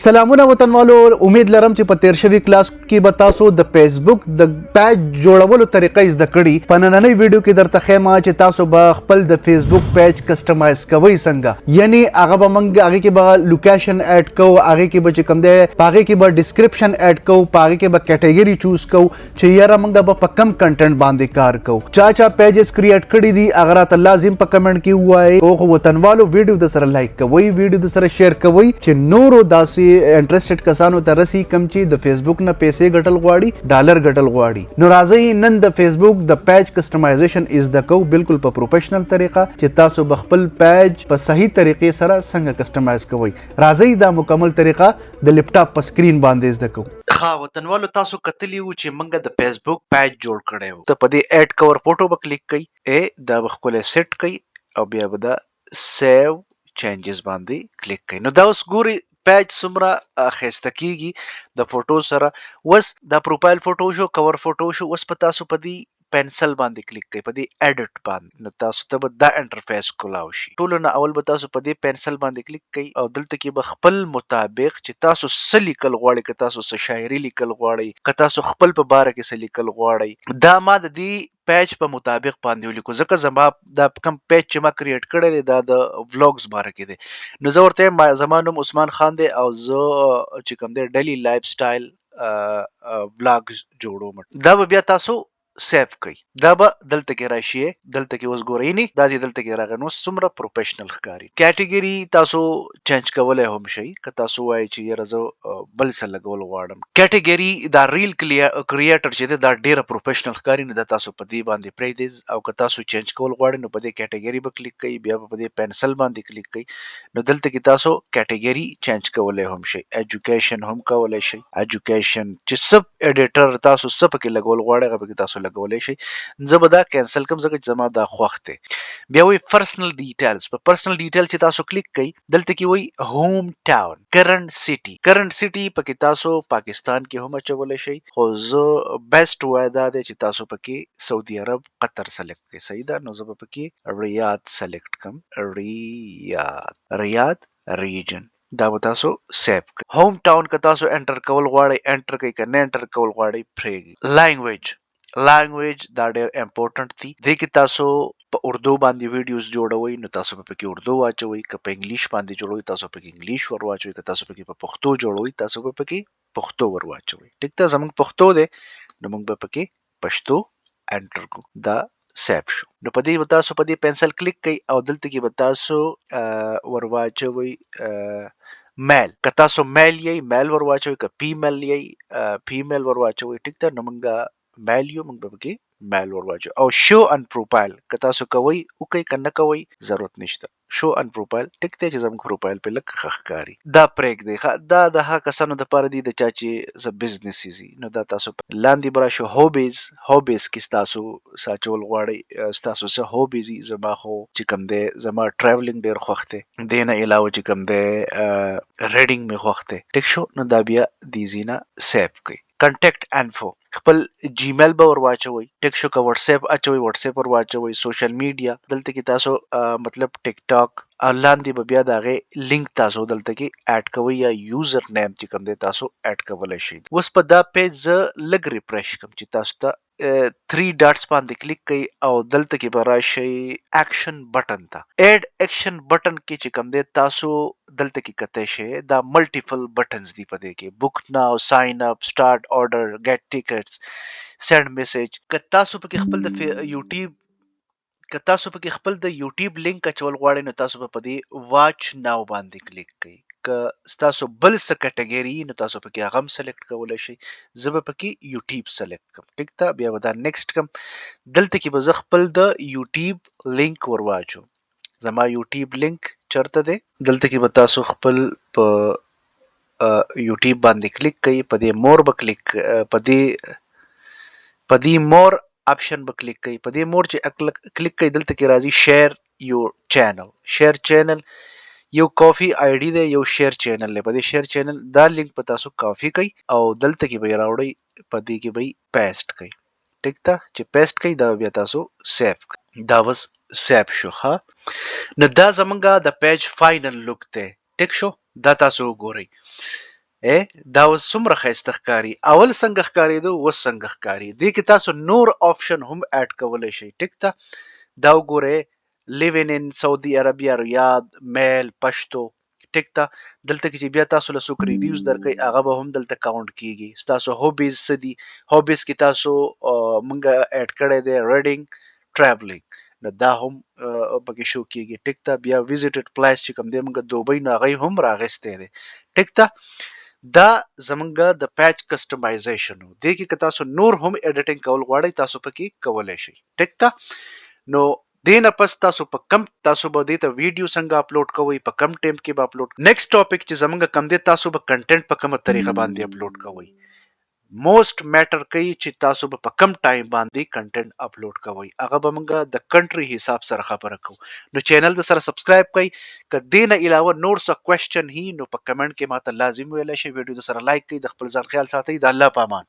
سلامونه وطنوالو، امید لرم چې په تیر شوي کلاس کې به تاسو د فیسبوک د پیج جوړولو طریقه زده کړي. په نننۍ ویډیو کې درته ښیم چې تاسو به خپل د فیسبوک پیج کسټمایز کوئ څنګه، یعنی هغه به موږ هغه کې به لوکیشن اډ کو، هغه کې به چې کوم دی په هغه کې به ډیسکریپشن اډ کو، په هغه کې به کیټیګوري چوز کو چې یاره موږ به په کم کنټنټ باندې کار کو. چا چا پیجز کریټ کړي دي، هغه راته لازم په کمنټ کې ووایئ. او خو وطنوالو، ویډیو د سره لایک کوئ، ویډیو د سره شیر کوئ چې نورو داسې انټرېسټډ کسانو ته رسی کم چې د فیسبوک نه پیسې ګټل غواړي، ډالر ګټل غواړي. نو راځئ، نن د فیسبوک د پیج کسټمایزیشن زده کو، بالکل په پروفیشنل طریقه، چې تاسو به خپل پیج په صحیح طریقې سره څنګه کسټمایز کوئ. راځئ، دا مکمل طریقه د لپټاپ په سکرین باندې زده کو. ښه وطنوالو، تاسو کتلی وو چې موږ د فیسبوک پیج جوړ کړی وو. ته په دې اډ کور فوټو به کلیک کړئ، دا به ښکلی سیټ کړئ او بیا به دا سیو چینجز باندې کلیک کړئ. نو دا اوس ګورئ پیج څومره ښایسته کیږي د فوټو سره. اوس دا پروفایل فوټو شو، کور فوټو شو. اوس په تاسو په دې پنسل باندې کلیک کړئ، په دې ایډیټ باندې، نو تاسو ته به دا انټرفیس کولاو شي. ټولو نه اول به تاسو په دې پنسل باندې کلیک کړئ او دلته کې به خپل مطابق چې تاسو څه لیکل غواړئ، که تاسو څه شاعري لیکل غواړئ، که تاسو خپل په باره کې څه لیکل غواړئ. دا ما د دې پیج په مطابق باندې ولیکو، ځکه زما دا کوم پیج چې ما کریټ کړی دی، دا د ولاګز باره کې دی. نو زه ورته وایم، زما نوم عثمان خان دی او زه چې کوم دی ډیلی لایف سټایل ولاګز جوړوم. دا به بیا تاسو سیو کړئ، دا به دلته کې راشي. دلته کې اوس ګورئ، نه دا دی دلته کې راغی. نو څومره پروفیشنل ښکاري. کیټیګوري تاسو چینج کولای هم شئ، که تاسو وایئ چې یاره زه بل څه لګول غواړم. کیټیګوري دا ریل کریټر چې دی، دا ډیره پروفیشنل ښکاري، نو دا تاسو په دې باندې پرېږدئ. او که تاسو چینج کول غواړئ، نو په دې کیټیګوري به کلیک کړئ، بیا به په دې پنسل باندې کلیک کړئ، نو دلته کې تاسو کیټیګوري چینج کولای هم شئ، ایجوکیشن هم کولای شئ. ایجوکیشن چې څه ایډیټر تاسو څه پکې لګول غواړئ، هغه پکې تاسو لګولی شئ. زه به دا کینسل کوم، ځکه چې زما دا خوښ دی. بیا وایي پرسنل ډیټیلز. په پرسنل ډیټیل چې تاسو کلیک کړئ، دلته کې وایي هوم ټاون، کرنٹ سیټي. کرنٹ سیټي پکې تاسو پاکستان کې هم اچولی شئ، خو زه بیسټ وای دا دی چې تاسو پکې سعودي عرب، قطر سلیکټ کړئ. صحیح ده. نو زه به پکې ریاض سلیکټ کړم، ریاض، ریاض ریجن. دا به تاسو سیو کړئ. هوم ټاون که تاسو انټر کول غواړئ، انټر کړئ، که نه انټر کول غواړئ، پرېږدئ. لانګویج، لانګویج دا ډېر امپورټنټ دی. دې کې تاسو په اردو باندې ویډیوز جوړوئ، نو تاسو به پکې اردو واچوئ. که په انګلیش باندې جوړوئ، تاسو پکې انګلیش ور واچوئ. که تاسو پکې په پښتو جوړوئ، تاسو به پکې پښتو ور واچوئ. ټیک ده. زموږ پښتو دی، نو موږ به پکې پښتو انټر کو. دا سیو شو. نو په دې به تاسو په دې پنسل کلیک کړئ او دلته کې به تاسو ور واچوئ میل. که تاسو میل یئ، میل ور واچوئ، که فیمیل یئ، فیمیل ور واچوئ. ټیک ده. نو موږ میل یو، موږ به پکې میل ور واچوو. او شو ان پروفایل که تاسو کوئ، وکئ، که نه کوئ، ضرورت نشته. شو ان پروفایل ټیک دی چې زموږ پروفایل په لږ ښه ښکاري. دا پرېږدئ. ښه، دا د هغه کسانو دپاره دي د چا چې څه بزنس وي. نو دا تاسو لاندې به راشو هوبیز. هوبیز کې ستاسو څه اچول غواړئ، ستاسو څه هوبیز دي. زما خو چې کوم دی، زما ټریولینګ ډېر خوښ دی، دې نه علاوه چې کوم دی ریډینګ مې خوښ دی. ټیک شو. نو دا بیا دې ځای نه سیو کړئ. کنټیکټ انفو، خپل جیمیل به ور واچوئ. ټیک شو. که واتساپ اچوئ، واتساپ ور واچوئ. سوشل میډیا دلته کې تاسو مطلب ټیک ټاک او لاندې به بیا د هغې لینک تاسو دلته کې اډ کوئ یا یوزر نیم چې کوم دی تاسو اډ کولی شئ. اوس په دا پیج زه لږ ریفرش کوم چې تاسو ته 3 ډاټس باندې کلیک کړئ او دلته کې به راشئ اکشن بټن ته. اډ اکشن بټن کې چې کوم دی تاسو دلته کې کتی شئ، دا ملټیپل بټنز دي په دې کې: بوک ناو، ساین اپ، سٹارټ آرډر، ګیټ ټیکټس، سند میسج. که تاسو پکې خپل د یوټیوب لینک اچول غواړئ، نو تاسو به په دې واچ ناو باندې کلیک کړئ. که ستاسو بل څه کټګوري، نو تاسو پکې هغه هم سلیکټ کولی شئ. زه به پکې یوټیوب سلیکټ کړم. ټیک ده. بیا به دا نیکسټ کړم. دلته کې به زه خپل د یوټیوب لینک ور واچوم. زما یوټیوب لینک چرته دی؟ دلته کې به تاسو خپل په یوټیوب باندې کلیک کړئ، په دې مور به کلیک، په دې مور اپشن به کلیک کړئ. په دې مور چې کلیک کړئ، دلته کې راځي شیر یور چینل. شیر چینل یو کافي آی ډي دی، یو شیر چینل دی. په دې شیر چینل دا لینک په تاسو کافي کړئ او دلته کې به یې راوړئ، په دې کې به یې پیسټ کړئ. ټیک ده. چې پیسټ کړئ، دا بیا تاسو سیو کړئ. دا اوس سیو شو. ښه، نو دا زمونږ د پیج فاینل لوک دی. ټیک شو. دا تاسو وګورئ. اے دا اوس څومره ښایسته ښکاري. اول څنګه ښکارېدو، اوس څنګه ښکاري. دې کې تاسو نور آپشن هم اډ کولی شئ. ټیک ده، دا وګورئ، لیوین ان سعودي عربیه، ریاض، میل، پښتو. ټیک ده، دلته کې چې بیا تاسو له څوک ریویوز درکوي، هغه به هم دلته کاونټ کیږي. ستاسو هابیز څه دي؟ هابیز کې تاسو مونږ اډ کړی دی ریډینګ، ټریولینګ، نو دا هم پکې شو کیږي. ټیک ده، بیا ویزیټډ پلیس چې کوم دی مونږ دوبۍ، نو هغه هم راغستی دی. ټیک ده، دا زمونږ د پیج کسټمایزیشن و. دې کې که تاسو نور هم ایډیټینګ کول غواړئ، تاسو پکې کولی شئ. ټیک ده، نو دې نه پس تاسو په کم تاسو به دې ته ویډیو څنګه اپلوډ کوئ، په کم ټایم کې به اپلوډ. نیکسټ ټاپک چې زمونږ کم دی، تاسو به کنټینټ په کومه طریقه باندې اپلوډ کوئ. موسټ میټر کوي چې تاسو به په کم ټایم باندې کنټینټ اپلوډ کوئ. هغه به موږ د کنټري حساب سره خبره کوو. نو چینل د سره سبسکرایب کړئ. که دې نه علاوه نور څه کوېسچن هی، نو په کمنټ کې ماته لازم ویلی شئ. ویډیو د سره لایک کړئ. د خپل ځان خیال ساتئ. د الله په امان.